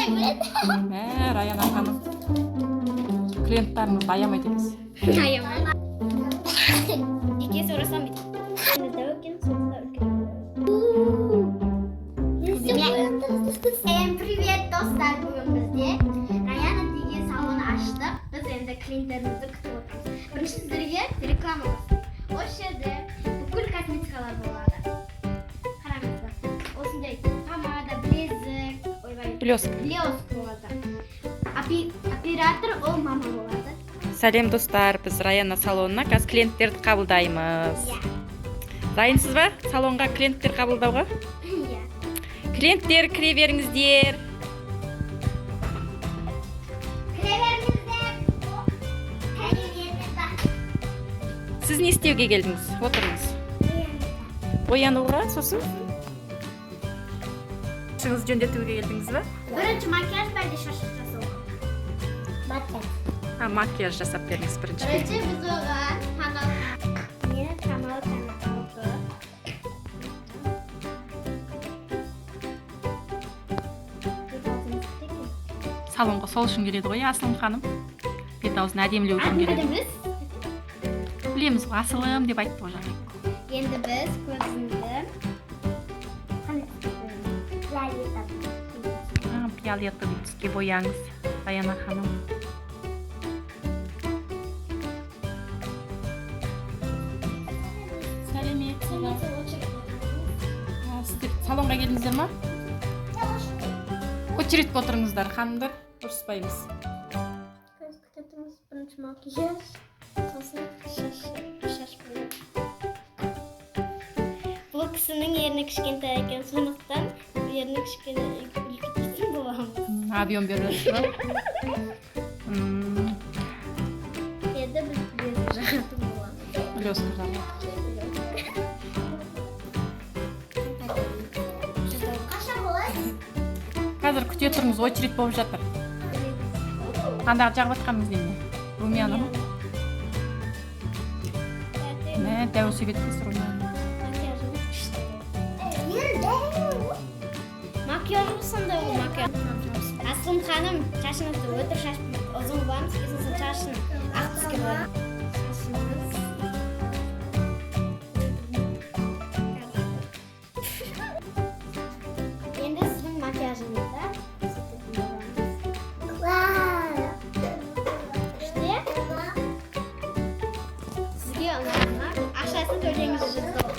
Мә, Раяна ханым, клиенттарыңызды аямайды екенсіз. Аяман. Екеуі сорасам бүйтіп. Үлкен, соңында үлкен. Всем привет, достар! Бүгін бізде Раяна деген салон аштық. Біз енді клиенттерімізді күтіп отырмыз. Бірінші сіздерге реклама болсын. Осы жерде бүкіл косметикалар болады. Қараңыздар. Осындай помада, білезік, ойбай, Блеск. блеск болады. Оператор ол мама болады. Сәлем, достар! Біз Раяна салонына қазір клиенттерді қабылдаймыз. Иә. Дайынсыз ба салонға клиенттер қабылдауға? Иә. Клиенттер, кіре беріңіздер. Кіре беріңіздер. Сәлеметсіз ба? Сіз не істеуге келдіңіз? Отырыңыз. Боянуға, сосын шашыңызды жөндетуге келдіңіз ба? Бірінші макияж ба, әлде шаш жасауға? Макияж. А, макияж жасап беріңіз бірінші. Бірінші біз оған тоналка. Мен тоналканы алдық. Бет аузымыз күтті екен. Салонға сол үшін келеді ғой, Асылым ханым. Бет аузын әдемілеу үшін келеді. Әдеміз. Білеміз ғой, Асылым деп айтты ғой жаңа. Енді біз көзімді қандай түске бояймыз? Фиолетовый. А, фиолетовый түске бояңыз, Раяна ханым. Сәлеметсіз бе? А, сіздер салонға келдіңіздер ма? Очередь ке отырыңыздар, ханымдар, ұрыспаймыз. Қазір күтетіміз бірінші макияж, сосын шаш бояу. Бұл кісінің ерні кішкентай екен, сондықтан ерні кішкене үлкейтетін боламыз. Объем беріп жатсыз ба? Енді біз блеск жағатын боламыз. Блеск жағады. Қашан болады? Қазір күте тұрыңыз, очередь болып жатыр. Андағы жағып жатқаныңыз немене? Румяна ма? Мә, дәу себет румяна. Макияжымыз күшті. Енді. Макияжымыз сондай ғой, макияж. Асылым ханым, шашыңызды өтір шаш ұзын қыламыз, сосын шашын ақ түске бояймыз. Шашымыз. Енді сіздің макияжыңызды көрсететін боламыз. Күшті, иә? Сізге ұнады ма? Ақшасын төлеңіз, 100 доллар.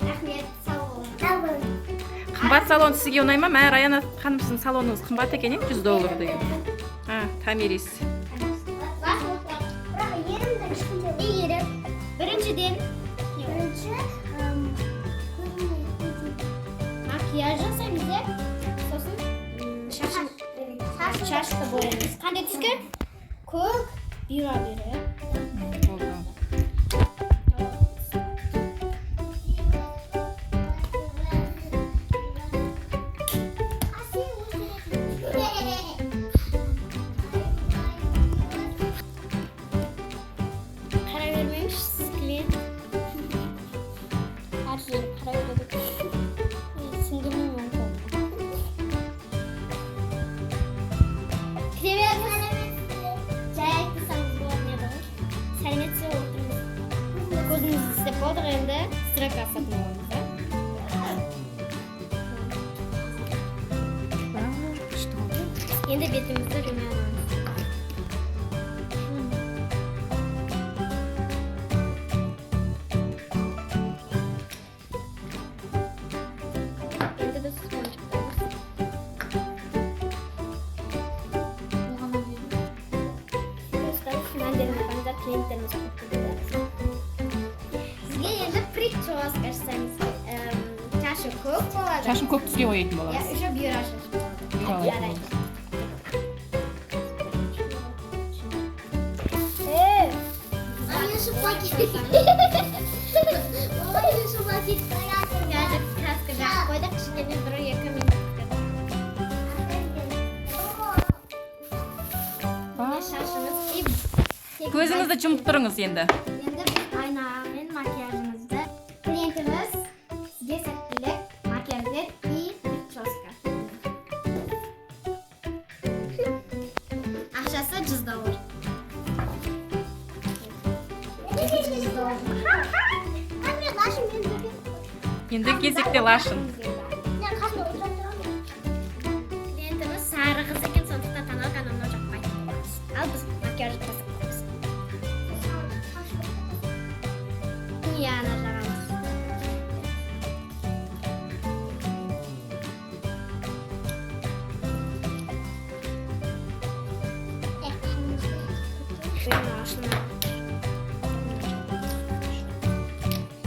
Рахмет, сау болыңыз. Қымбат салон сізге ұнай ма? Мә, Раяна ханым, сіздің салоныңыз қымбат екен, иә, 100 доллар деген. А, Томирис. Бірақ ерімді кішкентай. Не керек? Біріншіден Бірінші макияж жасаймыз, иә? Сосын шашты бояймыз. Қандай түске? Көк, бұйра бұйра, иә? Болды. Қарай бермеңізші, сіз клиент. Әр жерге қарай береді екен. Ой, сіңдірмеймін оң қолымды. Кіре беріңіз. Жай айтпасаңыз болатын еді ғой. Сәлеметсіз бе, отырыңыз. Көзімізді істеп болдық, енді стрелка асатын боламыз, иә? А, күшті болды. Енді бетімізді румяналамыз. Енді біз ойыншықтаймыз. Достар, мәндерін қараңыздар, клиенттеріміз көп келеді. Сізге енді прическа жасаймыз. Шашы көк болады. Шашын көк түске бояйтын Иә, боламыз. еще бұйра шаш болады. Бұйралайтын Жарайды. боламыз. Қазір краска жағып қойдық, кішкене 1-2 минут күтіп. А, Шашымыз и көзіңізді жұмып тұрыңыз енді. Енді біз айнамен макияжымызды. Клиентіміз, сізге сәттілік, макияжбен и прическа. Енді кезекте Лашын. Мен қасында отыра тұрамын. Клиентіміз сары қыз екен, сондықтан тоналка анау жақпайтын боламыз. Ал біз макияж жасап қоямыз. Румяна жағамыз. Ашылмады.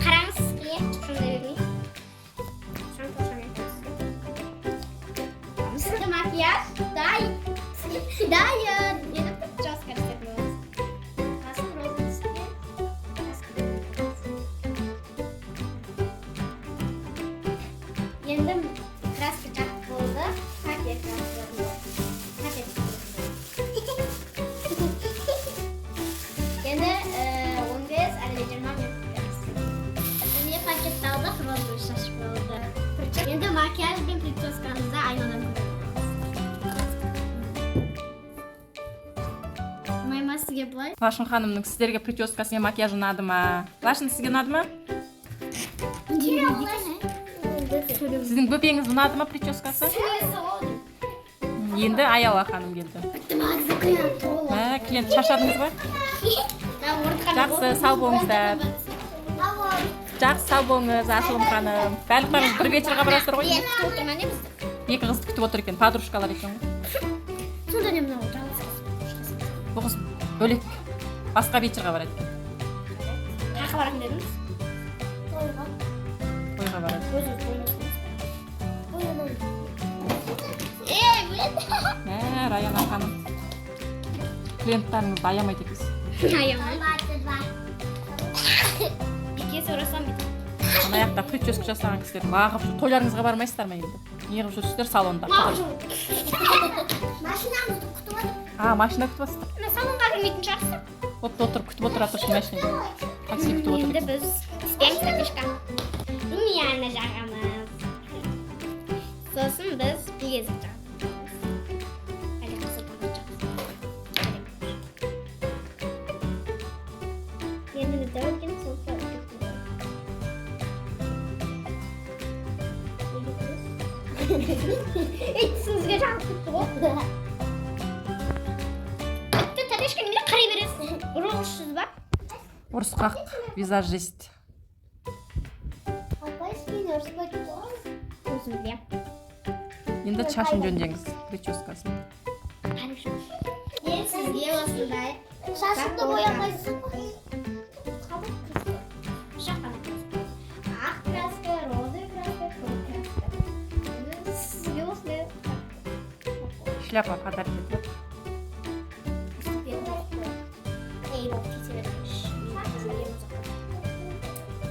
Қараңыз, клиент сондай бермей. Шампунь. Макияж дайын. Дайын. Енді прическа жасайтын боламыз. Басым розовый түске. Краска. Енді краска жағып болды. Пакет краска. Пакет. Енді 15 әлде 20 минут күтеміз. Міне, пакетті алдық, розовый шаш болды. Енді макияж бен прическамызды айнадан көреміз. Ұнай ма сізге былай? Лашын ханымның сіздерге прическасы мен макияжы ұнады ма? Лашын, сізге ұнады ма? Сіздің бөпеңіз ұнады ма прическасы? Енді Аяла ханым келді. Мә, клиент, шаршадыңыз ба? Жақсы, сау болыңыздар. Жақсы, сау болыңыз, Асылым ханым. Барлықтарыңыз бір вечерға барасыздар ғой? Күтіп отырмын не бізді. Екі қызды күтіп отыр екен, подружкалар екен ғой. Сонда не, мынау жалғыз қыз? Бұл қыз бөлек, басқа вечерға барады екен. Қаяққа баратын дедіңіз? Тойға. Тойға барады. Өзіңіз тойнайсыз. Ей, мен. Мә, Раяна ханым, клиенттарыңызды аямайды екенсіз. Аямай. Бике сұрасам бүйтіп. Ана жақта прическа жасаған кісілер лағып жүр. Тойларыңызға бармайсыздар ма енді? Не қылып жүрсіздер салонда? Машинамызды күтіп отыр. А, машина күтіп жатсыздар. Мына салонға кірмейтін шығарсыздар. Бопты, отырып күтіп отыра тұрсын, машина, такси күтіп отыр Енді екен. біз түспеңіз, татишка. Румяна жағамыз. Сосын біз білезік жағамыз. Әлі қызыл помада жағамыз. Енді біз дәу екен, сондықтан үлкен. Ей, тісіңізге жағып кетті ғой. Бітті, татишка, немене қарай бересіз? Ұрғышсыз ба? Ұрысқақ визажист. Апай, сен ұрыспай тұрсың. Өзім білемін. Енді шашын жөндеңіз, прическасын. Мен сізге осындай Шашымды боямайсың ба? Пышақ қана краска. Ақ краска, розовый краска, көк краска. Енді сізге осындай Шляпа подарок етеді. Ей, болып кете беріңізші.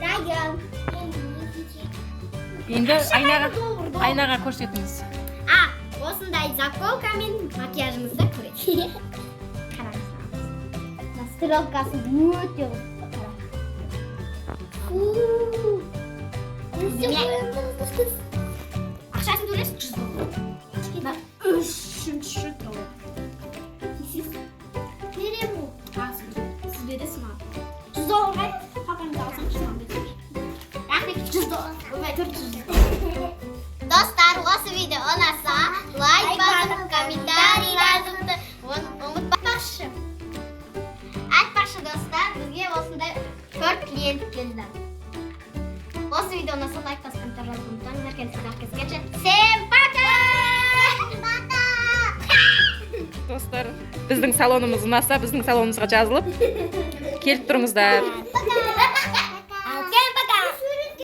Дайын. Енді айнаға көрсетіңіз. А, осындай заколкамен макияжымызды көреді. Қараңыз. Мына стрелкасы өте қызықты, қара. Фу. Неме? Ақшасын төлесін, 100 доллар. Мына үшінші доллар. Беремін. А, сіз бересіз маған. 100 доллар қайда? Папаңызды алсаңызшы, маған берсеңізші. Рахмет, 100 доллар. Ойбай, 400. Достар, осы видео ұнаса, лайк басып, комментарий жазуды ұмытпақшы. Айтпақшы, достар, бізге осындай төрт клиент келді. Осы видео ұнаса, лайк басып, комментарий жазуды ұмытпаңыздар. Келесі кездескенше. Всем пока! Пока! Достар, біздің салонымыз ұнаса, біздің салонымызға жазылып келіп тұрыңыздар. Пока!